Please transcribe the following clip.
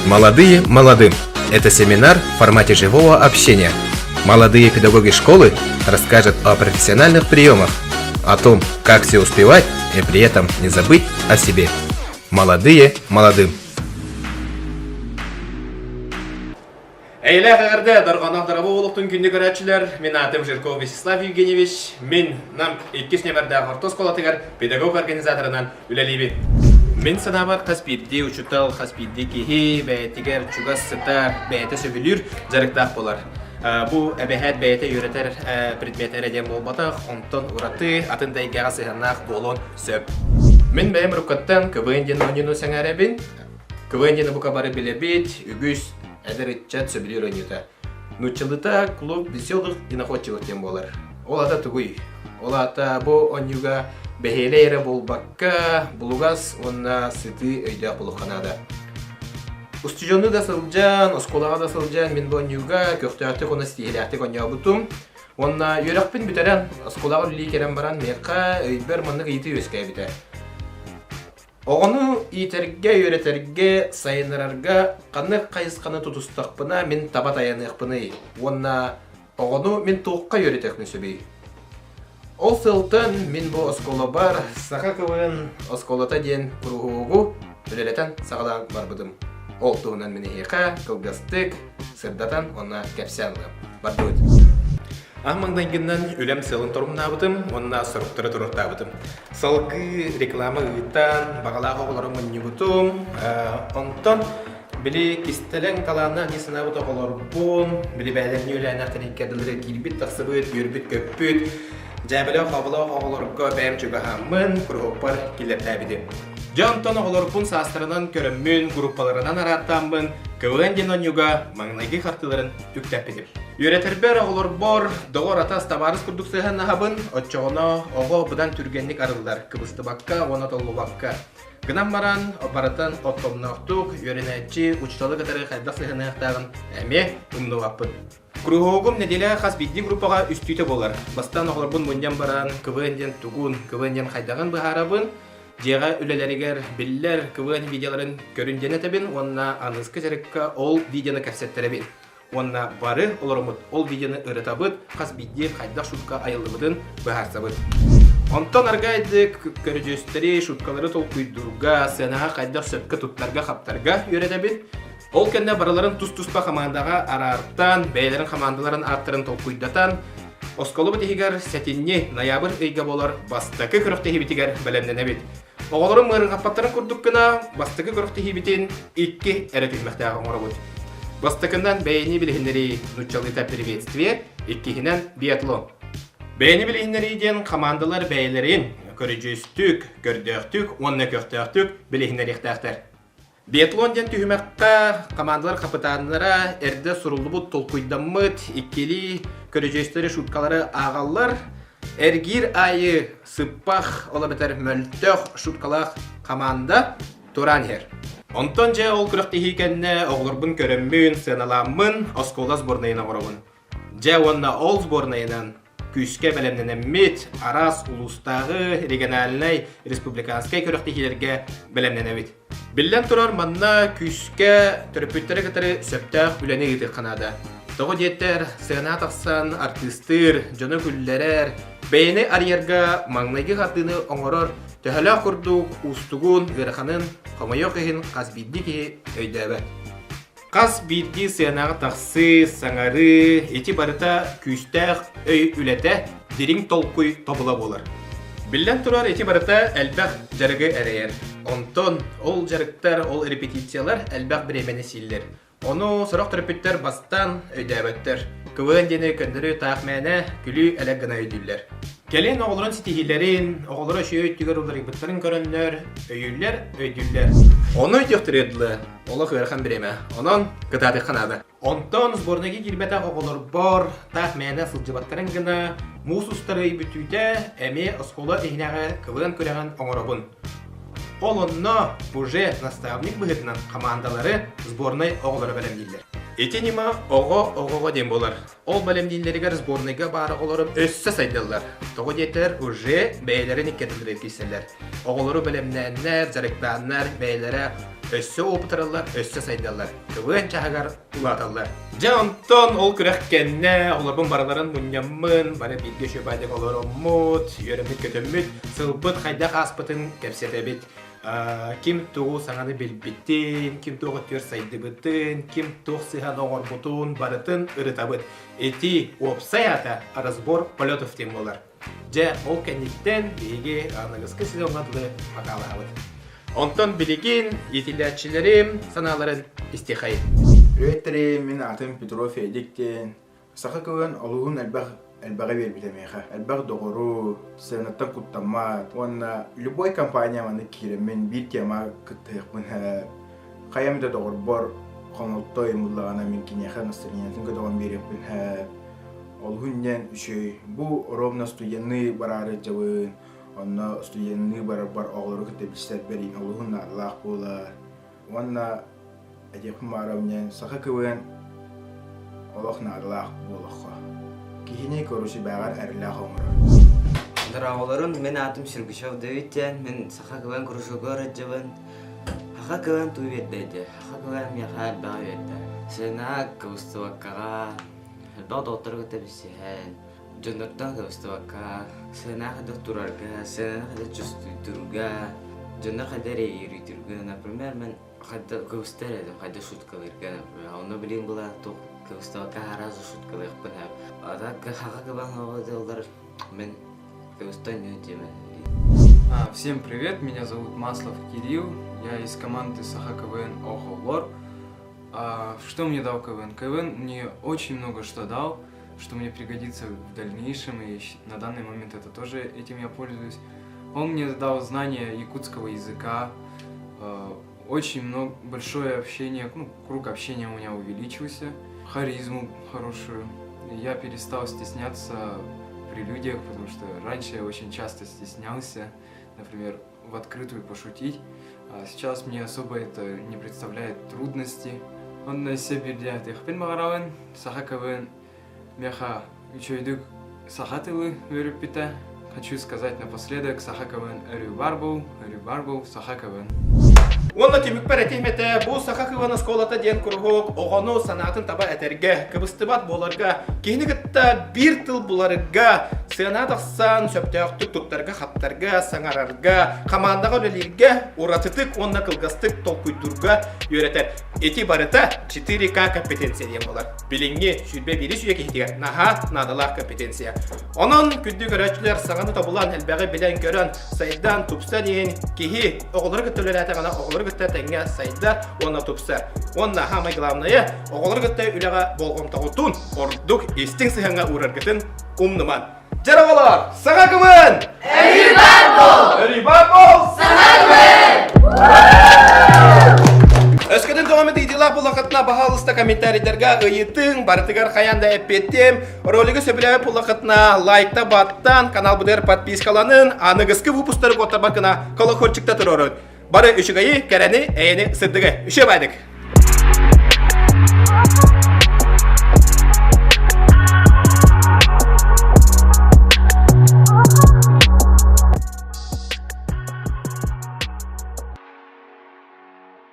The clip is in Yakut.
Молодые молодым. Это семинар в формате живого общения. Молодые педагоги школы расскажут о профессиональных приемах, о том, как все успевать и при этом не забыть о себе. Молодые молодым. Эйэлээх эҕэрдэ дорҕоонноох доробу олохтун күндү көрөөччүлэр, мин аатым Жирков Вячеслав Евгеньевич, мин Нам иккис нүөмэрдээх орто оскуолатыгар педагог-организаторынан үлэлиибин. Мин санаабар хас биирдии учуутал, хас биирдии киһи бэйэтигэр чугас сытар, бэйэтэ сөбүлүүр дьарыктаах буолар. Бу эбэһээт бэйэтэ үөрэтэр предмет эрэ диэн буолбатах, онтон ураты атын да эйгэҕэ сыһыаннаах буолуон сөп. Мин бэйэм уруккаттан КВН диэн оонньууну сэҥээрэбин. КВН диэни бука бары билэбит, үгүс эдэр ыччат сөбүлүүр оонньуута. Нууччалыыта клуб веселых и находчивых диэн буолар. Ол аата тугуй? Ол аата бу оонньууга бэһиэлэй эрэ буолбакка, булугас уонна сытыы өйдөөх буолуохха наада. Устудьуоннуу да сылдьан, оскуолаҕа да сылдьан мин бу оонньууга көхтөөхтүк уонна ситиһиилээхтик оонньообутум. Уонна үөрэхпин бүтэрэн, оскуолаҕа үлэлии кэлэн баран миэхэ өйбөр маннык ыйытыы үөскээбитэ. Оҕону иитэргэ, үөрэтэргэ, сайыннарарга ханнык хайысханы тутустахпына мин таба тайаныахпыный уонна оҕону мин туохха үөрэтиэхпин сөбүй? Ол сылтан мин бу оскуолабар Саха КВН оскуолата диэн куруһуогу үлэлэтэн саҕалаан барбытым. Ол туһунан мин эһиэхэ кылгастык сырдатан уонна кэпсээн ылыам. Бардыбыт. Аан маҥнайгынан үлэм сыалын торумнаабытым уонна соруктары туруортаабытым. Салгыы реклама ыытан, баҕалаах оҕолору мунньубутум. Онтон били кистэлэҥ талааннаах дии санаабыт оҕолорбун, били бээлэрни үөлээннээх икки киирбит-тахсыбыт, үөрбүт-көппүт, дьээбэлээх-хооболоох оҕолорго бэйэм чугаһааммын, куруһуокпар киллэртээбитим. Дьэ онтон оҕолорбун саастарынан көрөммүн, группаларынан арааттааммын, КВН диэн оонньууга маҥнайгы хартыыларын үктэппитим. Үөрэтэрбэр оҕолорбор доҕор-атас табаарыс курдук сыһыаннаһабын, оччоҕуна оҕо быдан түргэнник арыллар, кыбыстыбакка уонна толлубакка. Гынан баран, барытын оттомноохтук, үөрэнээччи учууталы кытары хайдах сыһыаныахтааҕын эмиэ умнубаппын. Куруһуогум нэдиэлэ хас биирдии группаҕа үстүүтэ буолар. Бастаан оҕолорбун мунньан баран, КВН диэн тугун, КВН диэн хайдаҕын быһаарабын, дьиэҕэ үлэлэригэр биллэр КВН видеоларын көрүн диэн этэбин уонна аныгыскы дьарыкка ол видеоны кэпсэттэрэбин. Уонна бары олороммут ол видеоны ырытабыт, хас биирдии хайдах шутка айыллыбытын быһаарсабыт. Онтон аргайдык көрүдьүөстэри, шуткалары толкуйдуурга, сыанаҕа хайдах сөпкө туттарга-хаптарга үөрэтэбит. Ол кэннэ барыларын тус-туспа хамаандаҕа араартаан, бэйэлэрин хамаандаларын ааттарын толкуйдатан, оскуолабыт иһигэр сэтинньи, ноябрь ыйга буолар бастакы күрэхтэһиибитигэр бэлэмнэнэбит. Оҕолорум ыарырҕаппаттарын курдук гына бастакы күрэхтэһиибитин икки эрэ түһүмэхтээх оҥоробут. Бастакынан бэйэни билиһиннэрии нууччалыыта приветствие, иккиһинэн биатлон. Бэйэни билиһиннэрии диэн хамаандалар бэйэлэрин көрүдьүөстүк, көрдөөхтүк уонна көхтөөхтүк билиһиннэриэхтээхтэр. Биатлон диэн түһүмэххэ хамаандалар хапытааннара эрдэ суруллубут, толкуйдаммыт иккилии көрүдьүөстэри, шуткалары ааҕаллар. Эргиир аайы сыппах, ол эбэтэр мөлтөх шуткалаах хамаанда тураан иһэр. Онтон дьэ ол күрэхтэһии кэннэ оҕолорбун көрөммүн, сыаналааммын оскуола сборнайын оҥоробун. Дьэ уонна ол сборнайынан күүскэ бэлэмнэнэммит, араас улуустааҕы, региональнай, республиканскай күрэхтэһиилэргэ бэлэмнэнэбит. Биллэн турар, манна күүскэ төрөппүттэри кытары сөптөөх үлэни ыытыахха наада. Тоҕо диэтэр, сыана тахсан артыыстыыр, дьону күллэрэр, бэйэни арыйарга маҥнайгы хардыыны оҥорор төһөлөөх курдук уустугун, ыараханын, хомойуох иһин хас биирдии киһи өйдөөбөт. Хас биирдии сыанаҕа тахсыы, саҥарыы, ити барыта күүстээх өй үлэтэ, дириҥ толкуй тобула буолар. Биллэн турар, ити барыта элбэх дьарыгы эрэйэр. Онтон ол дьарыктар, ол репетициялар элбэх бириэмэни сииллэр. Ону сорох төрөппүттэр бастаан өйдөөбөттөр. КВН диэни көннөрү таах мээнэ күлүү-элэк гына өйдүүллэр. Кэлин оҕолорун ситиһиилэрин, оҕолоро үчүгэй өттүгэр уларыйбыттарын көрөннөр, өйүүллэр, өйдүүллэр. Ону өйдүөхтэригэр дылы, олох ыарахан бириэмэ. Онон кытаатыахха наада. Онтон сборнайга киирбэтэх оҕолорбор таах мээнэ сылдьыбаттарын гына муус устар ый бүтүүтэ эмиэ оскуола иһинээҕи КВН күрэҕин оҥоробун. Ол онно уже наставник быһыытынан хамаандалары сборнай оҕолоро бэлэмнииллэр. Ити ньыма оҕо оҕоҕо диэн буолар. Ол бэлэмнииллэригэр сборнайга баар оҕолорум өссө сайдаллар. Тоҕо диэтэр уже бэйэлэрин иккитилэрин киирсэллэр. Оҕолору бэлэмнээннэр, дьарыктааннар бэйэлэрэ Өссө уопутураллар, өссө сайдаллар. КВН чаһыгар улааталлар. Дьэ онтон ол күрэх кэннэ олорбун барыларын мунньаммын, бары бииргэ үчүгэйдик олороммут, үөрэммит-көтөммүт, сылбыт хайдах ааспытын кэпсэтэбит. Ким тугу саҥаны билбитин, ким туох өттүгэр сайдыбытын, ким туох сыһыан оҥорбутун барытын ырытабыт. Ити уопсай аата разбор полетов диэн буолар. Дьэ, ол кэнниттэн биһиги аныгыскы сезоҥҥа дылы макаалаһабыт. Онтон билигин иитиллээччилэрим санааларын истиэхэйин. Приветтери, мин аатым Петров Эдик диэн. Саха кылын олуһун элбэх элбэҕи биэрбитэ миэхэ. Элбэх доҕору, сценаттан куттаммат уонна любой компания маннык киирэммин биир тема кыттыһыахпын хайам да доҕорбор хомолто буллаҕына мин киниэхэ настроениетын көтөҕөн биэриэхпин олуһун диэн үчүгэй. Бу ровно студенныы бараары дьабын, онно студенныы барарбар оҕолору кытта билсэрбэр олуһун наадалаах буолар. Уонна этиэхпин баҕарабын диэн саха КВН олох наадалаах буолуохха. Киһини көрүсүбээҕэр эрэллээх оҥорор. Здраволорун, мин аатым Сергучев Давид диэн, мин саха КВН кружогар сылдьабын. Саха КВН туу биэрдэ Саха КВН миэхэ элбэҕи биэрдэ. Сценаҕа кыбыстыбаккаҕа, элбэх доҕоттору кытта билсиһэн, дьоннортон кыбыстыбакка, сценаҕа хайдах турарга, сценаны хайдах чувствуйдуурга, дьоннор хайдах реагируйдуурга, например, мен хайдах кыбыстар этим, хайдах шуткалыырга, например, онно билигин была туох кыбыстыбакка сразу шуткалыахпын сөп. А так хаха кыбан олар мен кыбыстан диэмэн. Всем привет, меня зовут Маслов Кирилл, я из команды Саха КВН Оҕолор. Что мне дал КВН? КВН мне очень много что дал, что мне пригодится в дальнейшем, и на данный момент это тоже этим я пользуюсь. Он мне дал знания якутского языка, очень много, большое общение, ну, круг общения у меня увеличился, харизму хорошую. Я перестал стесняться при людях, потому что раньше я очень часто стеснялся, например, в открытую пошутить. А сейчас мне особо это не представляет трудности. Онно биирдээхтиэхпин баҕарабын, саха КВН миэхэ үчүгэйдик саха тылы үөрэппитэ. Хочу сказать напоследок, саха КВН өрүү баар буол, өрүү баар буол, саха КВН. Уонна түмүкпэр этиэм этэ, бу Саха КВН оскуолата диэн куруһуок оҕону санаатын таба этэргэ, кыбыстыбат буоларга, киһини кытта биир тыл буларга, сыана тахсан сөптөөхтүк туттарга-хаптарга, саҥарарга, хамаандаҕа үлэлииргэ, уратытык уонна кылгастык толкуйдуурга үөрэтэр. Ити барыта 4К компетенция диэн буолар. Билиҥҥи 21 үйэ киһитигэр наһаа наадалаах компетенция. Онон күндү көрөөччүлэр саҥаны тобулан, элбэҕи билэн-көрөн, сайдан, тупсан иһин киһи оҕолору кытта үлэлээтэҕинэ оҕолору кытта тэҥҥэ сайдар уонна тупсар. Уонна самое главное, оҕолору кытта үлэҕэ болҕомтоҕутун ордук истиҥ сыһыаҥҥа уураргытын умнуман. Дьэ оҕолор, саҥа кымын! Өрүү баар буол! Өрүү баар буол! Саҥа кымын! Өскөтүн тоҕо эмит ыйытыылаах буоллаххытына, баһаалыста комментарийдарга ыйытыҥ, барытыгар хайаан да эппиэттиэм. Ролигы сөбүлээбит буоллаххытына, лайкта баттан, каналбытыгар подпискаланын, аныгыскы выпусктары куоттарбат гына колокольчикта туруорун. Бары үчүгэйи, кэрэни, эйэни, сырдыгы. Үчүгэй баайдык!